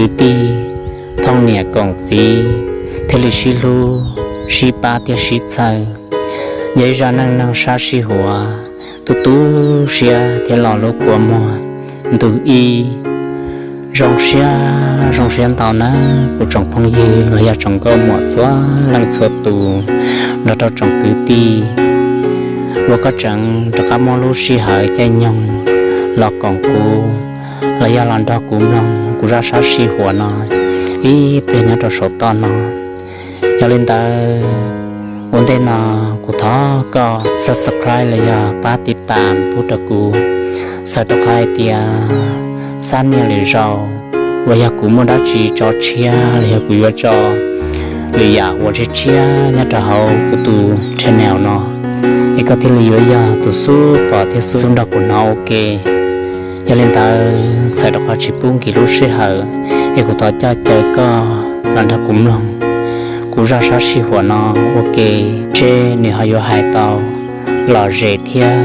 kwv tij, thooj niam koom txiv, thiaj li sib hlub, sib pab thiab sib txhawb. Yog ib zaj neej neeg sab sij huav, tu tu siab thiab lo lub kua muag. Ntu ib. Zoo siab, zoo siab ntau nawb kuv tsoom phooj ywg los yog tsoom nkauj muam txhua leej txhua tus, nrog rau tsoom kwv tij uas koj tseem rov qab muab lub sij hawm caij nyoog los koom kuv los yog los nrog kuv mloog kuv zaj sab sij huav no ib pliag nyob rau saum toj no. Yog li ntawd, ua ntej no kuv thov koj subscribe los yog pab tiv tam pub rau kuv, txhawm rau qhov hais tias xab niaj lwm zaus uas yog kuv muaj dab tsi tso tshiab los yog kuv yuav tso lwm yam uas tshiab tshiab nyob rau hauv kuv tus channel no, es koj thiaj li yuav yog tus xub pom thiab xub nrog kuv hnov ua ke. Yog li ntawd, txhawm rau qhov tsis pub nkim lub sij hawm, es kuv thov coj caw koj los nrog kuv mloog kuv zaj sab sij huav no ua ke, seb nws ho yuav hais tau lom zem thiab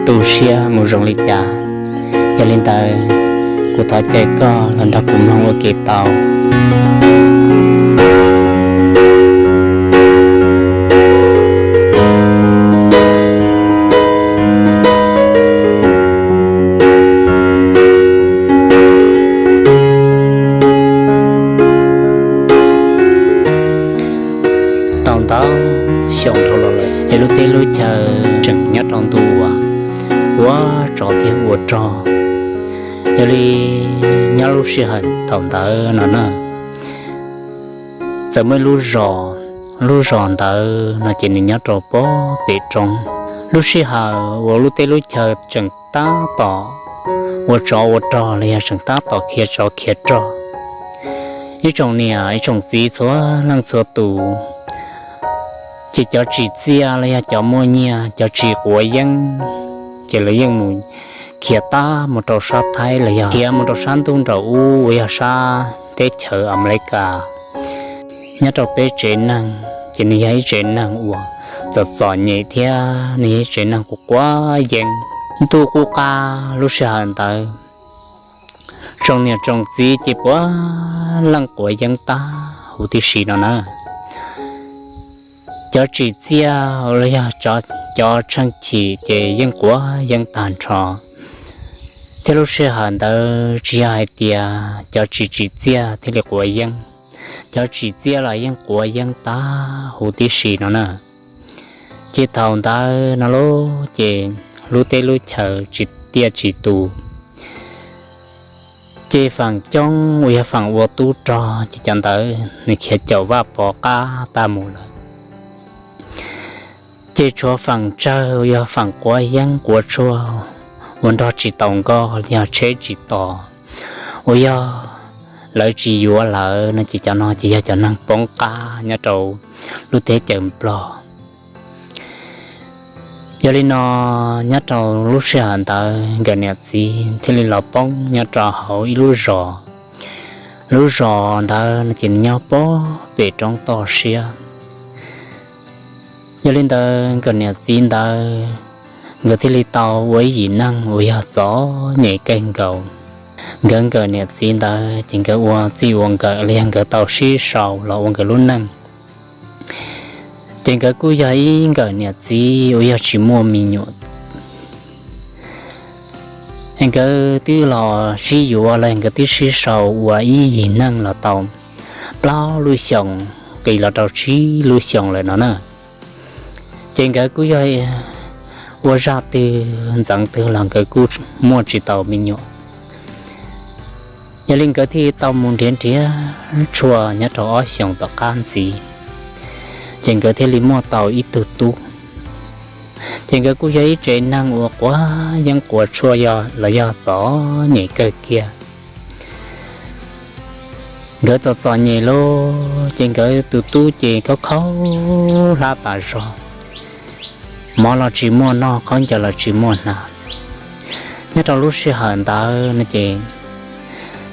tu siab mus zoo li cas. Yog li ntawd, kuv thov caw koj los nrog kuv mloog ua ke tau. Tau ntau xyoo dhau los lawm es lub teb lub chaw tseem nyob rau ntu uas ua tsov thiab ua rog. Yog li nyob lub sij hawm thaum ntawd no na, txawm muaj ib lub zos, lub zos ntawd no ces nws nyob rau pob pem roob. Lub sij hawm uas lub teb lub chaw tseem tab tom ua tsov ua rog los yog tseem tab tom khiav tsov khiav rog, ib tsoom niam ib tsoom txiv txhua leej txhua tus, ces cov tsim txiaj los yog cov muaj nyiaj, cov tsis quav yeeb, ces lawv yeej mus khiav tab mus rau sab Thaib los yog khiav mus rau sab ntuj nraum ub uas yog sab teb chaws Amelikas. Nyob rau peb tsev neeg ces nws yog ib tsev neeg uas txom txom nyem thiab nws yog ib tsev neeg quav quav yeeb. Ntuj qub qab lub sij hawm ntawd, tsoom niam tsoom txiv ces puav leej quav yeeb tag huv tib si no na. Cov tsim txiaj los yog cov tsheej chim ces yeej quav yeeb tag nrho, thiab lub sij hawm ntawd tsis yog hais tias cov tsis tsim txiaj thiaj li quav yeeb, cov tsim txiaj los yeej quav yeeb tag huv tib si no na. Ces thaum ntawd no lauj, ces lub teb lub chaw tsis tiaj tsis tus, ces feem coob uas yog feem ua tub rog ces cov ntawd nws khiav caum vaj pov qab tag mus lawm. Ces tshuav feem tsawg uas yog feem quav yeeb quav tshuaj uas nrog tsis taus nkoj los yog tsheb tsis tos, uas yog lawv tsis yuav lawm no ces cov no ces yog cov neeg poob qab nyob rau lub teb chaws Nplog. Yog li no, nyob rau lub sij hawm ntawd nkawm niam txiv thiaj li los poob nyob rau hauv ib lub zos. Lub zos ntawd no ces nyob pob pem roob toj siab. Yog li ntawd nkawm niam txiv ntawd nkawd thiaj li tau ua ib yim neeg uas yog txom nyem kawg nkaus. Nkawd nkawm niam txiv ntawd ces nkawd ua txij ua nkawm los yog nkawd tau sib sau los ua nkawd lub neej. Ces nkawd kuj yog ib nkawm niam txiv uas yog tsis muaj me nyuam. Nkawd twb los sib yuav los nkawd twb sib sau ua ib yim neeg los tau plaub lub xyoos, qis los rau tsib lub xyoos lawm no na. Ces nkawd kuj yog ua zaj twg ntxeev twg los nkawd kuj muaj tsis tau me nyuam. Yog li nkawd thiaj tau mus nrhiav nrhiav tshuaj nyob rau ob xyoos tom qab ntxiv, ces nkawd thiaj li muaj tau ib tug tub. Ces nkawd kuj yog ib tsev neeg uas quav yeeb quav tshuaj los yog txom nyem kawg kiag. Nkawd txom txom nyem lauj, ces nkawd tus tub ces khaub khaub hlab tas zog, mov los tsis muaj noj, khaub ncaws los tsis muaj hnav. Nyob rau lub sij hawm ntawd no ces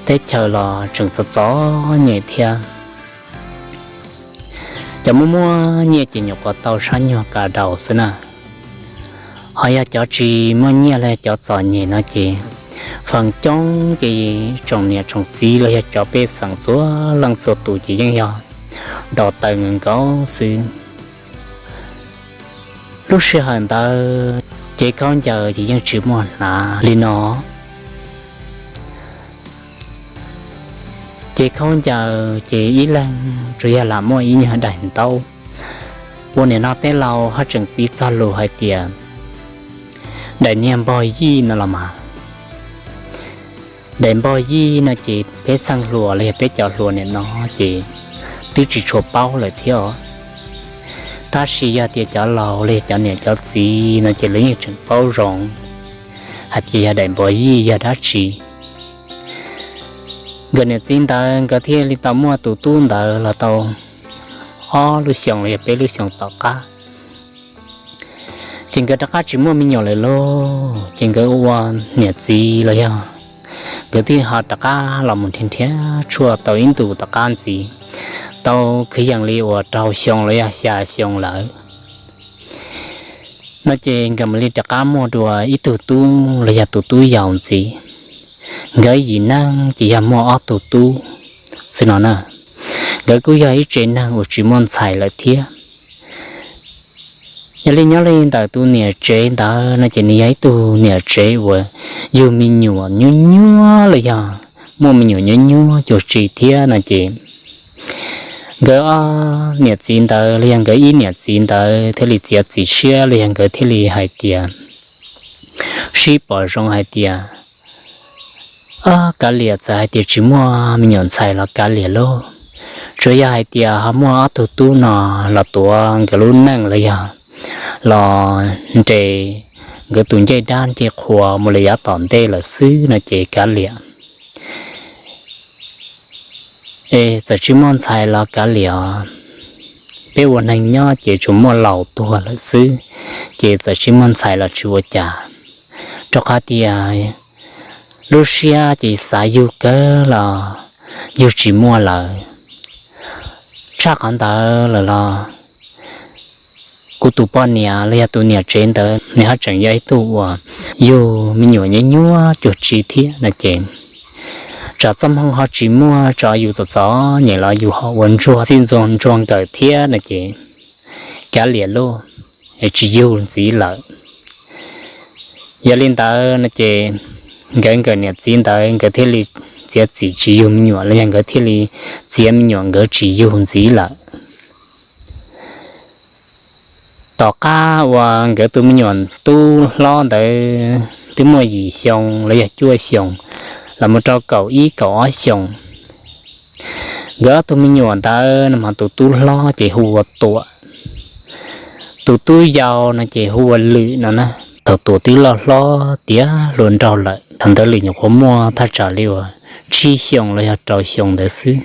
teb chaws los tseem txom txom nyem thiab. Cov muaj muaj nyiaj ces nyuam qhuav tau sab nyuag kav daus xwb na. Ho yog cov tsis muaj nyiaj los cov txom nyem no ces Feem coob ces tsoom niam tsoom txiv los yog cov pej xeem txhua leej txhua tus ces yeej yog nrov taws nkaus xwb. Lub sij hawm ntawd ces khaub ncaws ces yeej tsis muaj hnav li no. Ces khaub ncaws ces ib leeg tsuas yog lam muaj ib nyuag daim ntaub uas nim no tej laus ho tseem piv txog lus hais tias daim niag npog yij no los mas. Daim npog yij no ces peb txheej hluas los yog peb cov hluas nim no ces twb tsis tshua paub lawm thiab os. Tab sis yog tias cov laus los yog cov niam cov txiv no ces lawv yeej tseem paub zoo hais tias yog daim npog yij yog dab tsi. Nkawd niam txiv ntawd nkawd thiaj li tau muaj tus tub ntawd los tau ob lub xyoos los yog peb lub xyoos tom qab, ces nkawd rov qab tsis muaj me nyuam lawm lauj. Ces nkawd ua niam txiv los yog nkawd thiaj ho rov qab los mus nrhiav nrhiav tshuaj tau ib ntus tom qab ntxiv, tau kwv yees li uas rau xyoo los yog xya xyoo lawm no ces nkawd mam li rov qab muaj dua ib tug tub los yog tus tub yau ntxiv. Nkawd yim neeg ces yog muaj ob tug tub xwb no na. Nkawd kuj yog ib tsev neeg uas tsis muaj ntxhais lawm thiab. Yog li nyob li ntawm tus niam tsev ntawd no ces nws yog ib tug niam tsev uas yug me nyuam nyuaj nyuaj los yog muaj me nyuam nyuaj nyuaj cuag tsi thiab no ces nkawd ob niam txiv ntawd los yog nkawd ib niam txiv ntawd thiaj li txiav txim siab los yog nkawd thiaj li hais tias, sib pom zoo hais tias, Ob, kav liam, txawm hais tias tsis muaj me nyuam ntxhais los kav liam lauj, tsuas yog hais tias ho muaj ob tug tub no los tuav nkawd lub neej los yog los nres nkawd tus ncej dab ncej qhua mus li yav tom ntej lawm xwb no ces kav liam. Es txawm tsis muaj ntxhais los kav liam, peb ua neeg nyob ces tsuas muaj laus tuag lawm xwb, ces txawm tsis muaj ntxhais los tsis ua cas, rau qhov tias lub siab ces xav yug kawg los yug tsis muaj lawm. Tshaj qhov ntawd lawm los kuv tus poj niam los yog tus niam tsev ntawd nws ho tseem yog ib tug uas yug me nyuam nyuaj nyuaj cuag tsi thiab no ces tsam txoj hmoo ho tsis muaj tso yus txom txom nyem los yus ho ua ntsuag txij ntxuag ntsuag nkawm thiab no ces kav liam lauj, es tsis yug ntxiv lawm. Yog li ntawd no ces nkawd nkawm niam txiv ntawd nkawd thiaj li txiav txim tsis yug me nyuam los yog nkawd thiaj li txiav me nyuam nkawd tsis yug ntxiv lawm. Tom qab uas nkawd tus me nyuam tub hlob ntawd twb muaj yim xyoo los yog cuaj xyoos los mus rau kaum ib kaum ob xyoos, nkawd ob tug me nyuam ntawd no mas tus tub hlob ces hu ua Tuam, tus tub yau no ces hu ua Lwm no na. Thaum Tuam twb loj hlob tiav hluas nraug lawm, thaum ntawd Lwm nyuam qhuav muaj thaj tsam li uas tsib xyoos los yog rau xyoo ntawd xwb.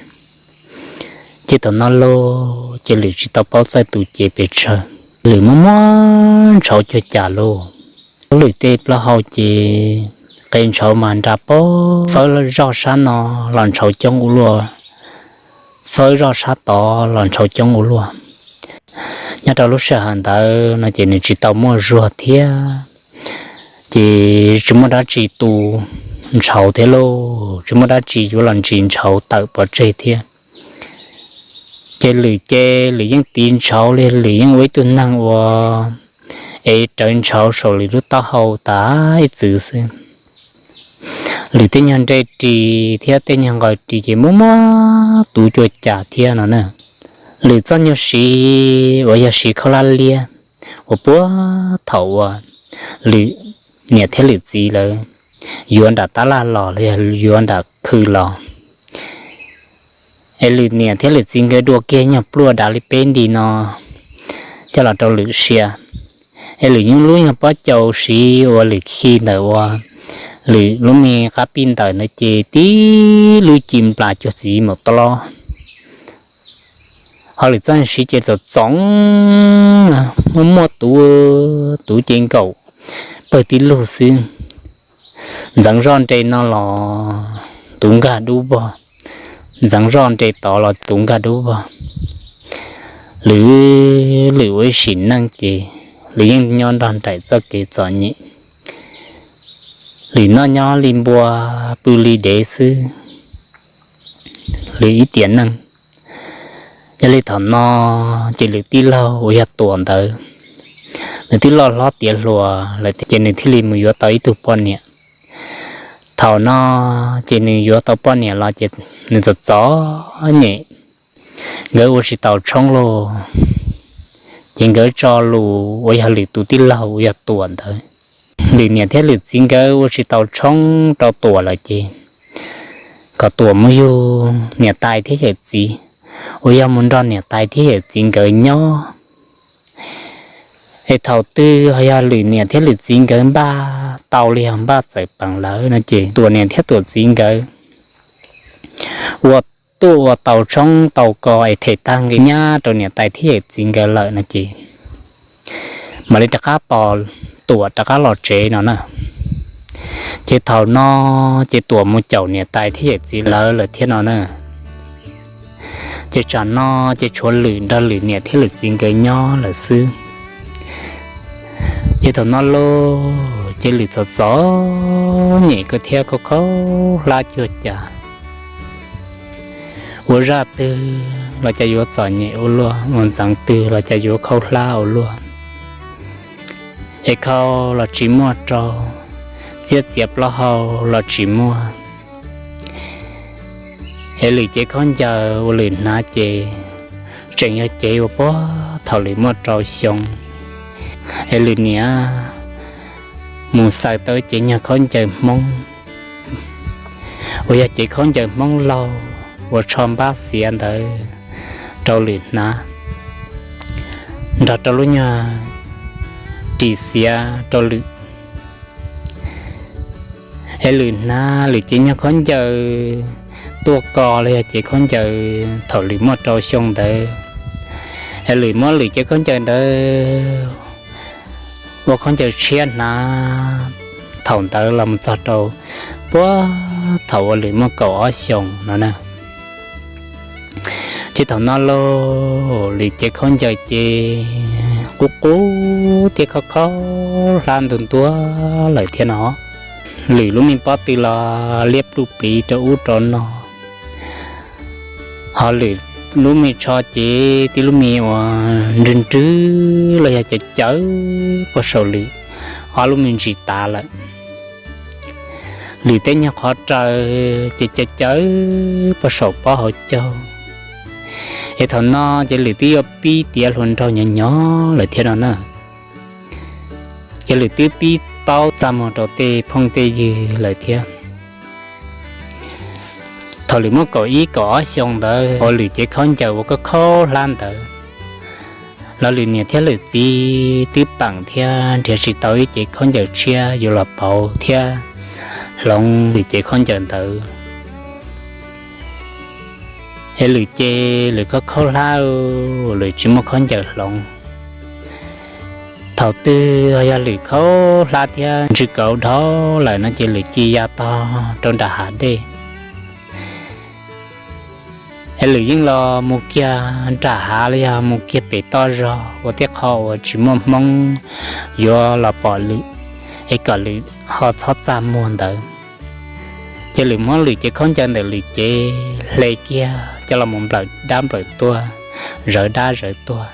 Ces thaum no lauj ces Lwm tsis tau paub txawj tu cev pes tsawg, Lwm muaj muaj ntshauv cuag cas lauj. Lwm tej plaub hau ces qe ntshauv mas nra paug, fawb zoj sab no los ntshauv coob ua luaj, fawb zoj sab tod los ntshauv coob ua luaj. Nyob rau lub sij hawm ntawd no ces nws tsis tau muaj zuag thiab, ces tsis muaj dab tsi tu ntshauv thiab lauj, tsis muaj dab tsi yuav los ntsis ntshauv tawm pov tseg thiab. Ces Lwm ces Lwm yeej tiv ntshauv li, Lwm yeej ua ib tug neeg uas ev rawv ntshauv saum Lwm lub taub hau tas ib txwm xwb. Lwm tej nyuag nre ris thiab tej nyuag nqaws ris ces muaj muaj tuv cuag cas thiab no na. Lwm txoj nyuag siv uas yog siv khaub hlab liab uas puag thaum uas Lwm niam thiab Lwm txiv lawv yuav nram tab laj los los yog yuav nram khw los, es Lwm niam thiab Lwm txiv nkawd dua kiag nyuag pluaj dav li peb nti no coj los rau Lwm sia. Es Lwm nyuj lub nyuag pob cau siv uas Lwm khi ntawm uas Lwm lub me qab pij ntawm ntawd ces tib lub ci nplas cuag txiv mus tob lob. Ho Lwm txoj siv ces txom txom, muaj muaj tuv, tuv ces nkaum pawg tib lug xwb. Ntxeev zoj nre no los tuv nkag dub vog, ntxeev zoj nre tod los tuv nkag dub vog. Lwm, Lwm ua ib sim neej ces Lwm yeej nyob nrog nraim txoj kev txom nyem. Lwm noj nyob li npua, pw li dev xwb, Lwm ib tiam neej. Yog li thaum no ces Lwm tij laug uas yog Tuam ntawd, nws twb loj hlob tiav hluas lawm ces nws thiaj li mus yuav tau ib tug poj niam. Thaum no ces nws yuav tau poj niam los ces nws txom txom nyem, nkawd ua tsis tau tshoob los, ces nkawd tso lus uas yog Lwm tus tij laug uas yog Tuam ntawd. Lwm niam thiab Lwm txiv nkawd ua tsis tau tshoob rau Tuam lawm ces kom Tuam mus yug niam tais thiab yawm txiv, uas yog mus nrog niam tais thiab yawm txiv nkawd nyob. Es thaum twg ho yog Lwm niam thiab Lwm txiv nkawd npaj tau li yog npaj txawm peev lawm no ces Tuam niam thiab Tuam txiv nkawd ua tuaj ua tau tshoob tau kos es them tag nqi nyab rau niam tais thiab yawm txiv nkawd lawm no ces mam li rov qab tos Tuam rov qab los tsev no na. Ces thaum no ces Tuam mus caum niam tais thiab yawm txiv lawv lawm thiab no na. Ces tsam no ces tshuav Lwm nrog Lwm niam thiab Lwm txiv nkawd nyob lawm xwb. Ces thaum no lauj ces Lwm txom txom nyem kawg thiab khaub khaub hlab cuag cas. Ua zaj twg los cas yuav txom nyem ua luaj, ua ntxeev twg los cas yuav khaub hlab ua luaj. Es khau los tsis muaj rau, txiab txiav plaub hau los tsis muaj. Es Lwm cev khaub ncaws uas Lwm hnav ces tseem yog cev uas puag thaum Lwm muaj rau xyoo. Es Lwm niam mus xaws tau cev nyuag khaub ncaws Hmoob uas yog cev khaub ncaws Hmoob laug uas tsho npab xiav ntawd rau Lwm hnav, nrog rau lub nyuag ris xiav rau Lwm. Es Lwm hnav Lwm cev nyuag khaub ncaws tuaj kos los yog cev khaub ncaws thaum Lwm muaj rau xyoo ntawd. Es Lwm muab Lwm cev khaub ncaws ntawd ua khaub ncaws tshiab hnav thaum ntawd los mus txog rau puag thaum uas Lwm muaj kaum ob xyoos no na. Ces thaum no lauj, Lwm cev khaub ncaws ces qub qub thiab khaub khaub hlab ntua ntua lawm thiab no. Lwm lub me pob tw los liab pluj pliv rau ub rau no. Ho Lwm lub me tsho ces tib lub me uas nrwg nrwg los yog cawv cawv puag saum Lwm ob lub me ntsis tav lawm. Lwm tej nyuag qhov raws ces cawv cawv puag saum pob hauv caug. Es thaum no ces Lwm twb yuav pib tiav hluas nraug nyob nyob lawm thiab no na. Ces Lwm twb pib paub txaj muag rau tej phooj tej ywg lawm thiab. Thaum Lwm muaj kaum ib kaum ob xyoo ntawd uas Lwm cev khaub ncaws uas khaub khaub hlab ntawd los Lwm niam thiab Lwm txiv twb peem thiab nrhiav tsis tau ib cev khaub ncaws tshiab yuav los pauv thiab hloov Lwm cev khaub ncaws ntawd. Es Lwm ces Lwm khaub khaub hlab, Lwm tsis muaj khaub ncaws hloov. Thaum twg yog Lwm khaub hlab thiab ntsws kauv dhau lawm no ces Lwm cia li ya tog rau nram hav dej. Es Lwm yeej los mus kiag nram hav los yog mus kiag pem toj zog ua tej qho uas tsis muaj Hmoob yuav los pom Lwm, es kom Lwm ho txhob txaj muag ntawd. Ces Lwm muab Lwm cev khaub ncaws ntawm Lwm cev hle kiag coj los mus nplawm dab nplawm tuag, zawv dab zawv tuag.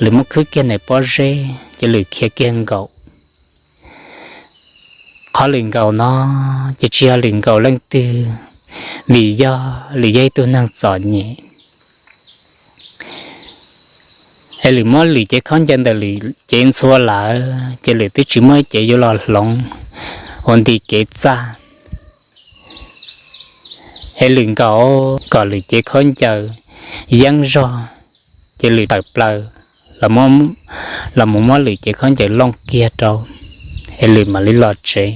Lwm muab khwb kiag ntawm pob zeb ces Lwm khiav kiag nkaum. Qhov Lwm nkaum no ces tsis yog Lwm nkaum leej twg, vim yog Lwm yog ib tug neeg txom nyem. Es Lwm muab Lwm cev khaub ncaws ntawm Lwm cev ntxhua lawm ces Lwm twb tsis muaj ib cev yuav los hloov ua nti kev txaj. Es Lwm nkaum kom Lwm cev khaub ncaws yeeb zog, ces Lwm tawm plaws los mus muab Lwm cev khaub ncaws looj kiag rau, es Lwm mam li los tsev.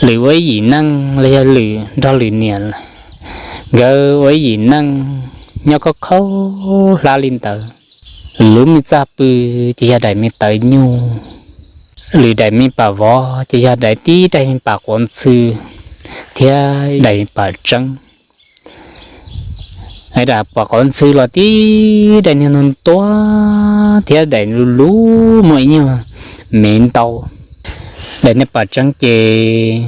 Lwm ua ib yim neej los yog Lwm nrog Lwm niam nkawd ua ib yim neej nyob khaub khaub hlab li ntawd. Lwm lub me txaj pw ces yog daim me tawv nyuj, Lwm daim me pam vov ces yog daim tib daim me pam quav ntxhw thiab daim pam tseeb. Daim pam quav ntxhw los tib daim niag ntuag ntuag thiab daim lus lus muaj ib nyuag me ntau. Daim niag pam tseeb ces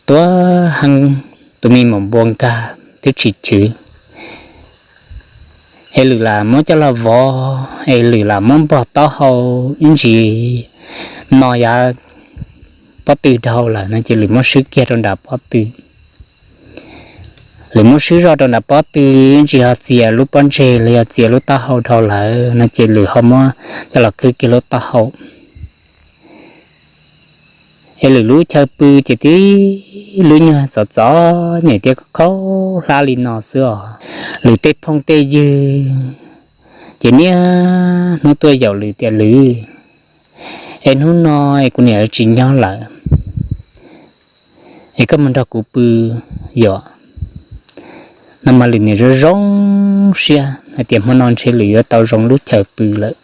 tuab heev, tus me maum npua nkag twb tsis chwv. Es lwm lam muab coj los vov, es lwm lam muab npog taub hau ib ntsis no yav pob tw dhau lawm no ces lwm muab swb kiag rau nram pob tw. Lwm muab swb zoj rau nram pob tw ib ntsis ho txias lub pob ntseg los yog txias lub taub hau dhau lawm no ces lwm ho muab coj los khwb kiag lub taub hau. Es lwm lub chaw pw ces tib lub nyuag txom txom nyem thiab khaub hlab li no xwb os. Lwm tej phooj tej ywg ces niaj hnub tuaj yaum lwm tias, Lwm, es hnub no es kuv niam tsis nyob lawm, es koj mus nrog kuv pw yom. No mas lwm niam zoo zoo siab hais tias hmo no ntshe lwm yuav tau zoo lub chaw pw lawm.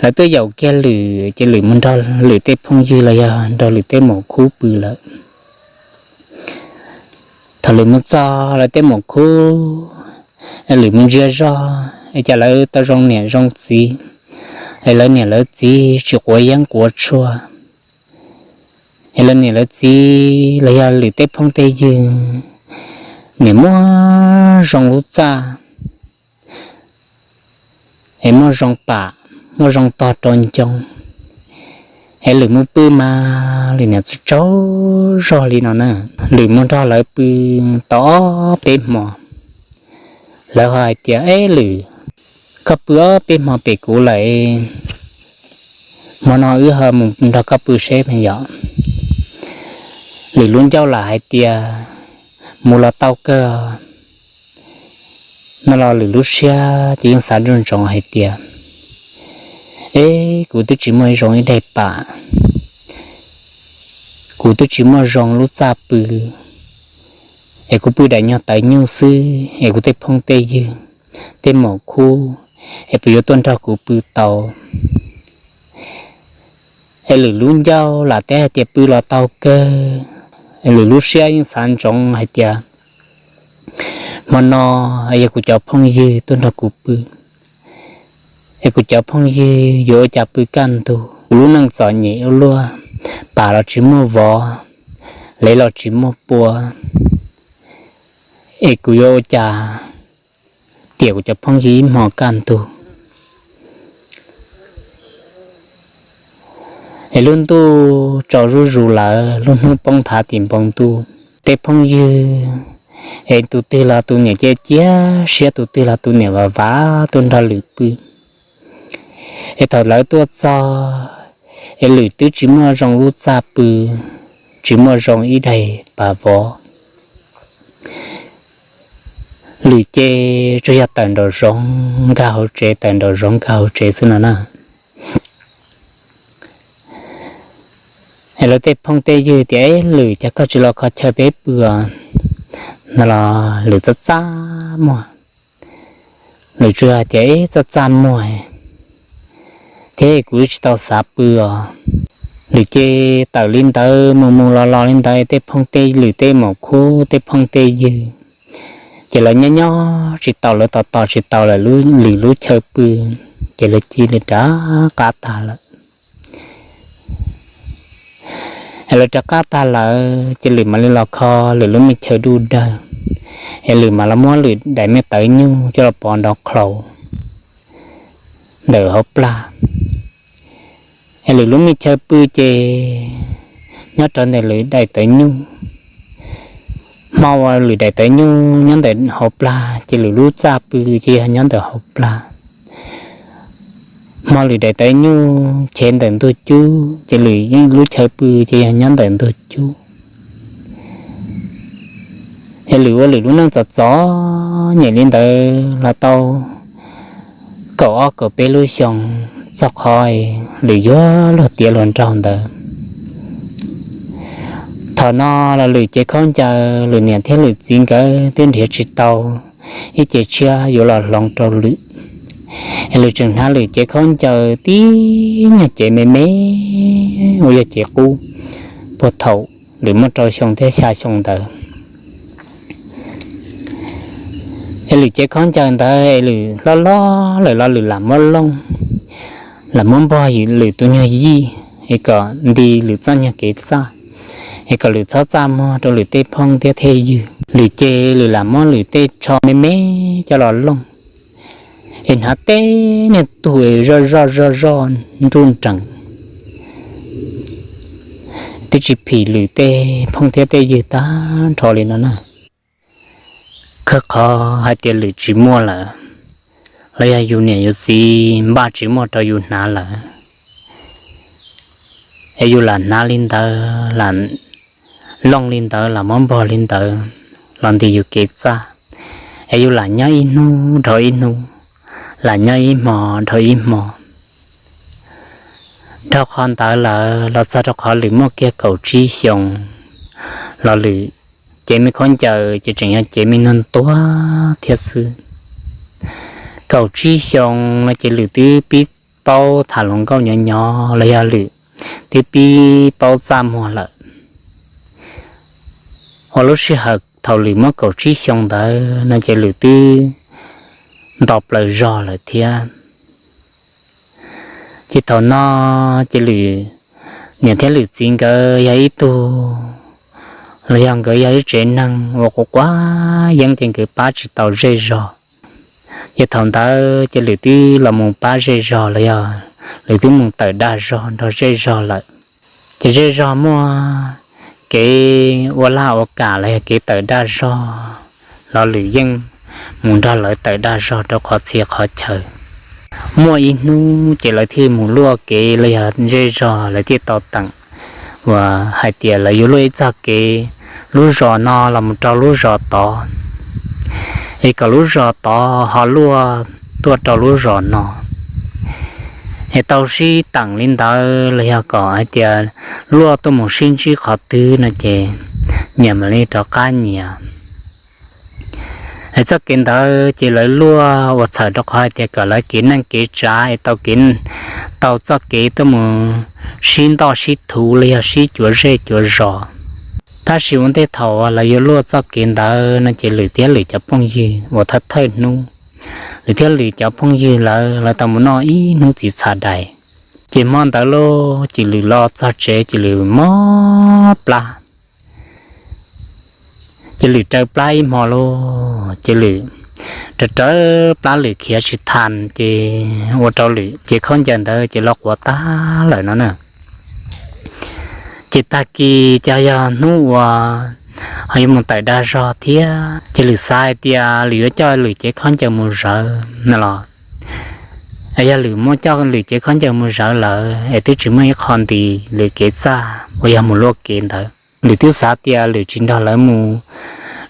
Lawv tuaj yaum kiag lwm ces lwm mus nrog lwm tej phooj ywg los yog nrog lwm tej maum khub pw lawm. Thaum lwm mus txog lawv tej maum khub, es lwm mus ntsia zog es cas lawv tau zoo niam zoo txiv, es lawv niam lawv txiv tsis quav yeeb quav tshuaj, es lawv niam lawv txiv los yog lwm tej phooj tej ywg niam muaj zoo lub txaj, es muaj zoo pam, muaj zoo tog rau ncoo. Es lwm mus pw mas lwm niam txawm tsaug zog li no na. Lwm mus nrog lawv pw tau ob peb hmo, lawv ho hais tias, Eb lwm, koj pw ob peb hmo pem kuv lawm, hmo no wb ho mus nrog koj pw seb mas yom. Lwm lub ncauj lam hais tias, Mus los tau kawg. No los lwm lub siab ces yeej xav ntsoov ntsoov hais tias, Eb, kuv twb tsis muaj ib zoo ib daim pam, kuv twb tsis muaj zoo lub txaj pw, es kuv pw daim nyuag tawv nyuj xwb es kuv tej phooj tej ywg, tej maum khub, es puas yuav tuaj nrog kuv pw tau? Es lwm lub ncauj lam teb hais tias, Pw los tau kawg. Es lwm lub siab yeej xav ntsoov hais tias, Hmo no yog kuv cov phooj ywg tuaj nrog kuv pw, es kuv cov phooj ywg yuav ua cas pw kaj ntug? Kuv lub neej txom nyem ua luaj, pam los tsis muaj vov, lev los tsis muaj pua, es kuv yuav ua cas tiam kuv cov phooj ywg ib hmo kaj ntug? Es lub ntuj tsaus zuj zus lawm, lub hnub poob thav tim npoo ntuj. Tej phooj ywg, es tus twg los tus niam cia cia siab, tus twg los tus niam vam vam tuaj nrog lwm pw. Es thaum lawv tuaj txog, es lwm twb tsis muaj zoo lub txaj pw, tsis muaj zoo ib daim pam vov. Lwm ces tsuas yog tawm nraum zoov nkag hauv tsev, tawm nraum zoov nkag hauv tsev xwb no na. Es lawv tej phooj tej ywg tias, Eb lwm, cas koj tsis los kho chaw peb pw os? No los lwm txaj txaj muag. Lwm tsuas hais tias, Eb, txaj txaj muag thiab kuv tsis tau xav pw os. Lwm ces tawm li ntawd mus mus los los li ntawd, tej phooj tej, lwm tej maum khub, tej phooj tej ywg, ces lawv nyob nyob tsis taus, lawv tos tos tsis tau lawm lwm lub chaw pw, ces lawv cia li rov qab tag lawm. Es lawv rov qab tag lawm ces lwm mam li los kho lwm lub me chaw dub dawg, es lwm mam los muab lwm daim me tawv nyuj coj los pov nrov klaus ntawm hauv plag. Es lwm lub me chaw pw ces nyob rau ntawm lwm daim tawv nyuj. Hmo uas lwm daim tawv nyuj nyob ntawm hauv plag ces lwm lub txaj pw ces yog nyob ntawm hauv plag. Hmo lwm daim tawv nyuj chev ntawm ntug cub ces lwm lub chaw pw ces yog nyob ntawm ntug cub. Es lwm ua lwm lub neej txom txom nyem li ntawd los tau kaum ob kaum peb lub xyoo, txog qhov lwm yuav luag tiav luag nraug ntawd. Thaum no los lwm cev khaub ncaws, lwm niam thiab lwm txiv nkawd twb nrhiav tsis tau ib cev tshiab yuav los hloov rau lwm. Es lwm tseem hnav lwm cev khaub ncaws tib nyuag cev me me uas yog cev qub puag thaum lwm muaj rau xyoo thiab xya xyoo ntawd. Es lwm cev khaub ncaws ntawd es lwm hlob hlob lawm los lwm lam muab looj, lam muab npog Lwm tus nyuag yij, es kom nti Lwm txoj nyuag kev txaj, es kom Lwm txhob txaj muag rau Lwm tej phooj thiab tej ywg. Lwm ces Lwm lam muab Lwm tej tsho me me coj los looj, es hnav tej niag tug zoj zoj zoj zoj nruj nrees, twb tsis phim Lwm tej phooj thiab tej ywg tag nrho li no na. Khawb qhov hais tias Lwm tsis muaj lawm, los yog yus niam yus txiv npaj tsis muaj rau yus hnav lawm, es yus lam hnav li ntawd, lam looj li ntawd, lam muab npog li ntawd los nti yus kev txaj, es yus lam nyob ib hnub dhau ib hnub, lam nyob ib hmo dhau ib hmo. Dhau qhov ntawd lawm los txog rau qhov Lwm muaj kiag kaum tsib xyoo los Lwm cev me khaub ncaws ces tseem yog cev me nug ntuag thiab xwb. Kaum tsib xyoo no ces Lwm twb pib paub tham hluas nkauj nyob nyob los yog Lwm twb pib paub txaj muag lawm. Ua lub sij hawm thaum Lwm muaj kaum tsib xyoo ntawd no ces Lwm twb nto plaws zog lawm thiab. Ces thaum no ces Lwm niam thiab Lwm txiv nkawd yog ib tug, los yog nkawd yog ib tsev neeg uas quav quav yeeb ces nkawd pab tsis tau zej zog. Ces thaum ntawd ces Lwm twb los mus pab zej zog los yog Lwm twb mus tawm dag zog nrog zej zog lawm. Ces zej zog muaj kev ua laj ua kam los yog kev tawm dag zog los Lwm yeej mus nrog lawv tawm dag zog rau qhov txhia qhov chaw. Muaj ib hnub ces lawv thiaj mus luaj kev los yog zej zog lawv thiaj tau teem uas hais tias lawv yuav luaj ib txoj kev lub zos no los mus rau lub zos tod, es kom lub zos tod ho luaj tuaj rau lub zos no, es tau sib teem li ntawd los yog kom hais tias luaj tuaj mus sib ntsib qhov twg no ces nyias mam li rov qab nyias. Es txoj kev ntawd ces lawv luaj ua txhawm rau qhov hais tias kom lawv kev neej kev tsav es tau kev, tau txoj kev tuaj mus sib ntoj sib thuv los yog sib cuav zej cuav zos. Tab sis ua ntej thaum lawv yuav luaj txoj kev ntawd no ces Lwm thiab Lwm cov phooj ywg uas thawj thawj hnub, Lwm thiab Lwm cov phooj ywg lawv, lawv tau mus noj ib hnub txiv txha dais. Ces hmo ntawd lauj ces Lwm los txog tsev ces Lwm mob plab. Ces Lwm raws plab ib hmo lauj ces Lwm raws raws plab Lwm khiav tsis tau ces ua rau Lwm cev khaub ncaws ntawd ces los quav tag lawm no na. Ces tag kis ces yog hnub uas ho yuav mus tawm dag zog thiab ces Lwm xav hais tias Lwm yuav coj Lwm cev khaub ncaws mus zawv no los, es yog Lwm muab coj Lwm cev khaub ncaws mus zawv lawm es twb tsis muaj ib qho nti Lwm kev txaj uas yog mus luaj kev ntawd. Lwm twb xav tias Lwm tsis nrog lawv mus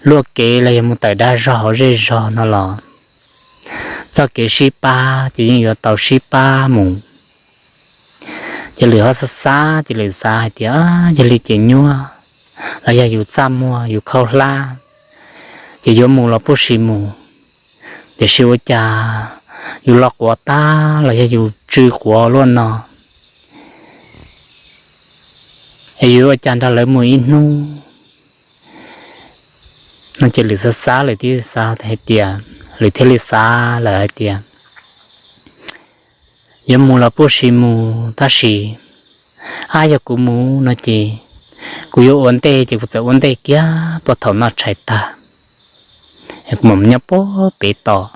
luaj kev los yog mus tawm dag zog hauv zej zog no los txoj kev sib pab ces yeej yuav tau sib pab mus. Ces Lwm ho xav xav ces Lwm xav hais tias yog li ces nyuaj los yog yus txaj muag yus khaub hlab ces yuav mus los puj sis mus, tiam sis ua cas yus los quav tag los yog yus tsw quav luaj no es yuav ua cas nrog lawv mus ib hnub no ces Lwm xav xav Lwm thiaj xav hais tias, Lwm thiaj li xav lawm hais tias yuav mus los puj sis mus tab sis ab yog kuv mus no ces kuv yuav ua ntej ces kuv txawm ua ntej kiag puag thaum noj tshais tag es kuv mam nyob puag pem tos.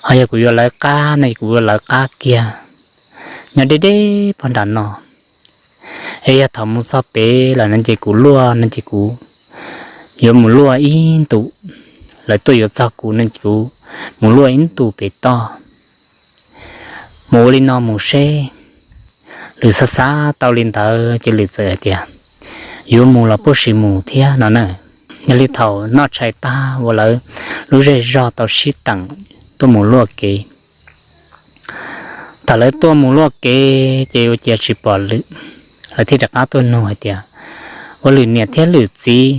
Ho yog kuv yuav lawv qab no kuv yuav lawv qab kiag nyob deb deb puag nram no. Es yog thaum mus txog pem lawm no ces kuv luaj no ces kuv yuav mus luaj ib ntus, lawv tuaj yuav txog kuv no ces kuv mus luaj ib ntus pem toj, mus ua li no mus seb. Lwm xav xav tau li ntawd ces Lwm txawm hais tias yuav mus los puj sis mus thiab no na. Yog li thaum noj tshais tag uas lawv lub zej zog tau sib teem tuaj mus luaj kev, thaum lawv tuaj mus luaj kev ces ua cas tsis pom Lwm, lawv thiaj rov qab tuaj nug hais tias ua Lwm niam thiab Lwm txiv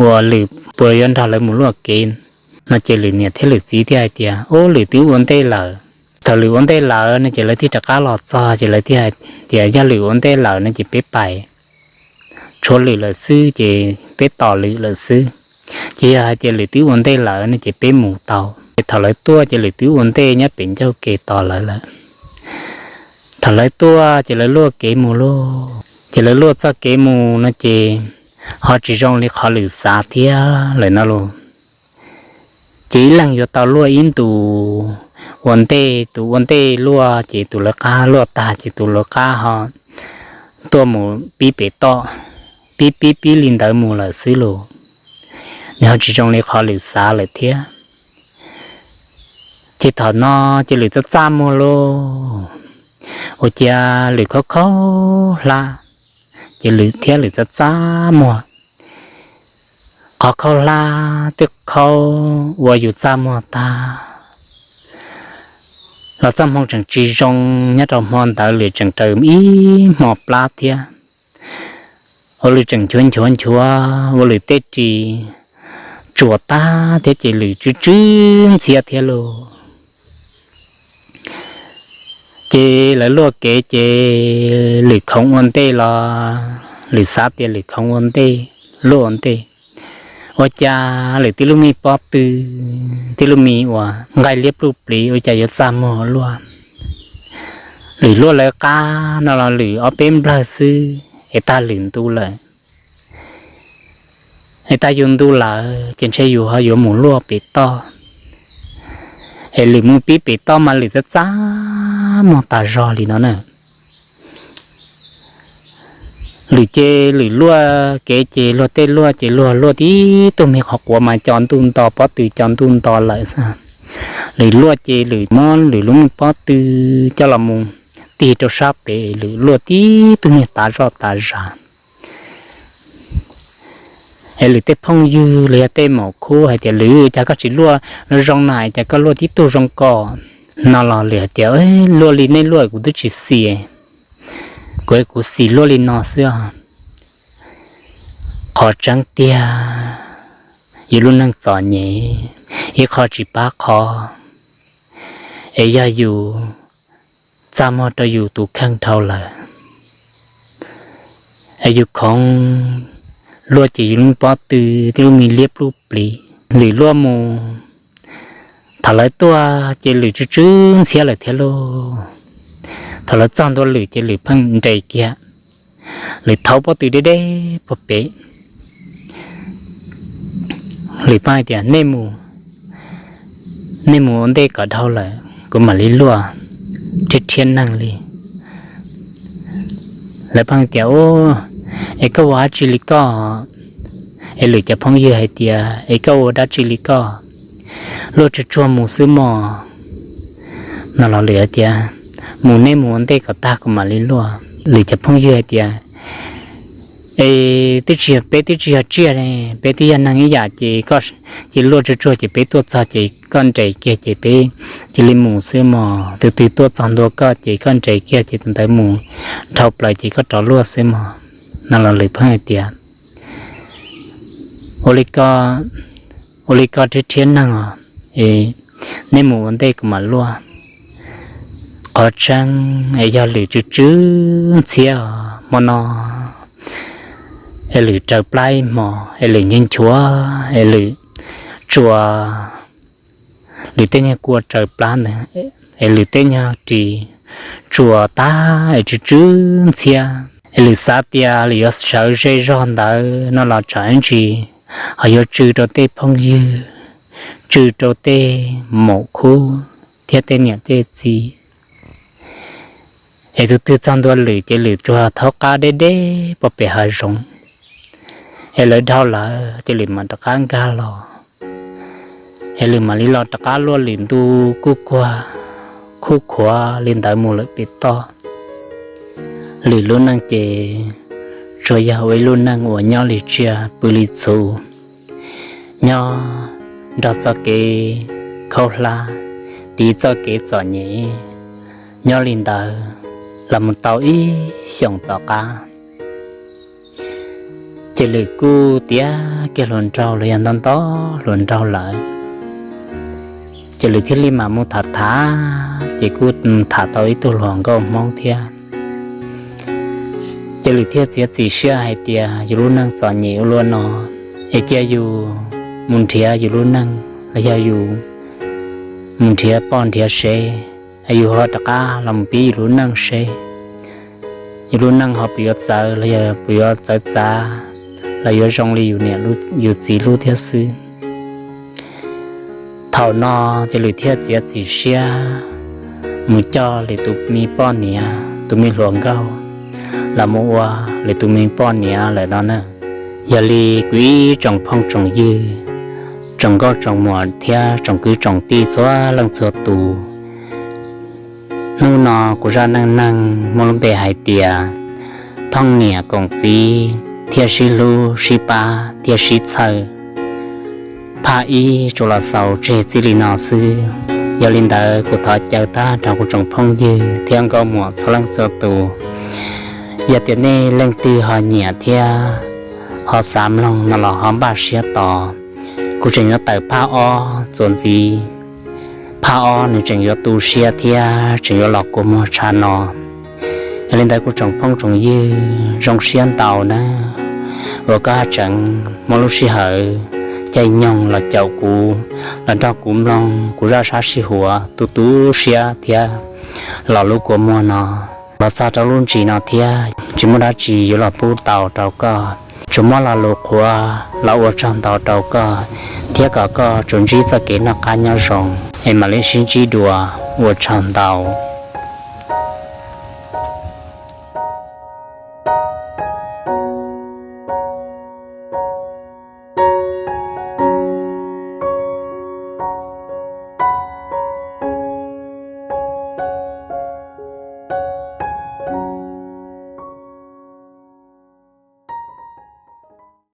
uas Lwm puas yuav nrog lawv mus luaj kev no ces Lwm niam thiab Lwm txiv thiaj hais tias ub Lwm twb ua ntej lawm. Thaum Lwm ua ntej lawm no ces lawv thiaj rov qab los txog ces lawv thiaj hais tias yog Lwm ua ntej lawm no ces peb pais, tshuav Lwm lawm xwb ces peb tos Lwm lawm xwb. Ces yog hais tias Lwm twb ua ntej lawm no ces peb mus tau. Ces thaum lawv tuaj ces Lwm twb ua ntej nyob pem ncauj ke tos lawv lawm. Thaum lawv tuaj ces lawv luaj kev mus lauj. Ces lawv luaj txoj kev mus no ces ho tsis zoo li qhov lwm xav thiab lawm no lauj. Ces ib leeg yuav tau luaj ib ntus ua ntej, tus ua ntej luaj ces tus lawv qab luaj tag ces tus lawv qab ho tuaj mus pib pem toj, pib pib pib li ntawd mus lawm xwb lauj. Nws ho tsis zoo li qhov lwm xav lawm thiab. Ces thaum no ces lwm txaj txaj muag lauj, ua cas lwm khaub khaub hlab, ces lwm thiab lwm txaj txaj muag. Qhov khaub hlab twb khaub ua yus txaj muag tag los txoj hmoo tseem tsis zoo. Nyob rau hmo ntawd lwm tseem raws ib hmo plab thiab, ua lwm tseem nchuav nchuav nchuav ua lwm tej ris tsuas tag thiab ces lwm tsw tsw ntxhiab thiab lauj. Ces lawv luaj kev ces lwm khoov ua ntej los lwm xav tias lwm khoov ua ntej, luaj ua ntej. Ua cas lwm tib lub me pob tw, tib lub me uas nqaij liab pluj pliv ua cas yuav txaj muag luaj. Lwm luaj lawv qab no los lwm ob peb nplawg xwb es tag lwm ntu lawm. Es tag yus ntu lawm ces ntshe yus ho yuav mus luaj pem toj. Es lwm mus pib pem toj mas lwm txaj txaj muag tas zog li no na. Lwm ces lwm luaj kev ces luag tej luaj ces luag luaj tib tug me qhov quav mas cov ntuj nto, pob tw cov ntuj nto lawm xwb. Lwm luaj ces lwm muab lwm lub me pob tw coj los mus tig rau sab pem, lwm luaj tib tug niag tav zoj tav zag. Es lwm tej phooj ywg los yog tej maum khub hais tias, Lwm, cas koj tsis luaj zoo na, cas koj luaj tib tug zoo ko? No los lwm hais tias, Luaj li nej luaj kuv twb tsis xis, kuv, kuv xis luaj li no xwb os. Qhov tseeb tiag, yus lub neej txom nyem, ib qho tsis pab qhov, es yog yus txaj muag rau yus tus kheej dhau lawm, es yus khoov luaj ces yus lub pob tw tib lub me liab pluj pliv. Lwm luaj mus, thaum lawv tuaj ces lwm tsw tsw ntxhiab lawm thiab lauj. Thaum lawv txog ntua lwm ces lwm pheej nres kiag, lwm thaub pob tw deb deb puag pem. Lwm pheej hais tias, Nej mus, nej mus ua ntej kom dhau lawm kuv mam li luaj, rhiab rhiab neeg li. Lawv pheej tias, Es koj ua dab tsi li koj? Es lwm cov phooj ywg hais tias, Es koj ua dab tsi li koj? Luaj tsuag tsuag mus xwb mog. No los lwm hais tias, Mus, nej mus ua ntej kom tag kuv mam li luaj. Lwm cov phooj ywg hais tias, Es twb tsis yog, peb twb tsis yog tsiaj ne, peb twb yog neeg ib yam ces koj, ces luaj tsuag tsuag ces peb tuaj txog ces koj nres kiag ces peb cia li mus xwb mog. Tus twg tuaj txog ntua koj ces koj nres kiag ces tus ntawd mus dhau plaws ces koj rov luaj xwb mog. No los lwm pheej hais tias, Ua li ko, ua li ko rhiab rhiab neeg os, es nej mus ua ntej kuv mam luaj. Qhov tseeb es yog lwm tsw tsw ntxhiab os, hmo no es lwm raws plab ib hmo, es lwm nchuav nchuav, es lwm tsuas, lwm tej nyuag kua raws plab ntawd, es lwm tej nyuag ris tsuas tag es tsw tsw ntxhiab. Es lwm xav tias lwm yuav sawv ze zog ntawd no los tsam ib ntsis ho yuav tsw rau tej phooj ywg, tsw rau tej maum khub thiab tej niam tej txiv. Es tus twg txog ntua lwm ces lwm tsuas thaub qab deb deb puag pem hav zoov. Es lawv dhau lawm ces lwm mam rov qab nkag los. Es lwm mam li los rov qab luaj lwm ntu kuj kuag khuj khuav li ntawd mus lawm pem toj. Lwm lub neej ces tsuas yog ua ib lub neej uas nyob li tsiaj pw li txhu, nyob nrog txoj kev khaub hlab, tiv txoj kev txom nyem, nyob li ntawd los mus tau ib xyoos tom qab. Ces lwm kuj tiav kiag hluas nraug los yog nto nto hluas nraug lawm. Ces lwm thiaj li mam mus tham tham, ces kuj tham tau ib tug hluas nkauj Hmoob thiab. Ces lwm thiaj txiav txim siab hais tias yus lub neej txom nyem ua luaj no, es cia yus mus nrhiav yus lub neej los yog yus mus nrhiav poj nrhiav sev, Yus ho rov qab los mus pib yus lub neej seb yus lub neej ho puas yuav txawv los yog puas yuav txawv txav, los yuav zoo li yus niam yus txiv lub thiab xwb. Thaum no ces lwm thiaj txiav txim siab mus coj lwm tus me poj niam tus me hluas nkauj los mus ua lwm tus me poj niam lawm no na. Yog li kuv ib tsoom phooj tsoom ywg, tsoom nkauj tsoom muam thiab tsoom kwv tsoom tij txhua leej txhua tus, hnub no kuv zaj neej neeg muaj lub npe hais tias thooj niam koom txiv thiaj sib hlub sib pab thiaj sib txhawj phaj ib tsuas los xaus tseg txij li no xwb. Yog li ntawd kuv thov caw tag rau kuv tsoom phooj ywg thiab nkauj muam txhua leej txhua tus, yog tias nej leej twg ho nyiam thiab ho xav mloog no los ho npaj siab tos, kuv tseem yuav tawm phaj ob txuas ntxiv. Phaj ob nws tseem yuav tu siab thiab tseem yuav los kua muag tshaj no. Yog li ntawd kuv tsoom phooj tsoom ywg, zoo siab ntau nawb uas koj tseem muaj lub sij hawm caij nyoog los caum kuv, los nrog kuv mloog kuv zaj sab sij huam tu tu siab thiab los lub kua muag no los txog rau lub ntsis no thiab. Tsis muaj dab tsi yuav los pub tau rau koj, tsuas muab lo lus qhuav los ua tsaug ntau rau koj, thiab kom koj tsuas ntsib txoj kev noj qab nyob zoo, es mam li sib ntsib dua. Ua tsaug ntau.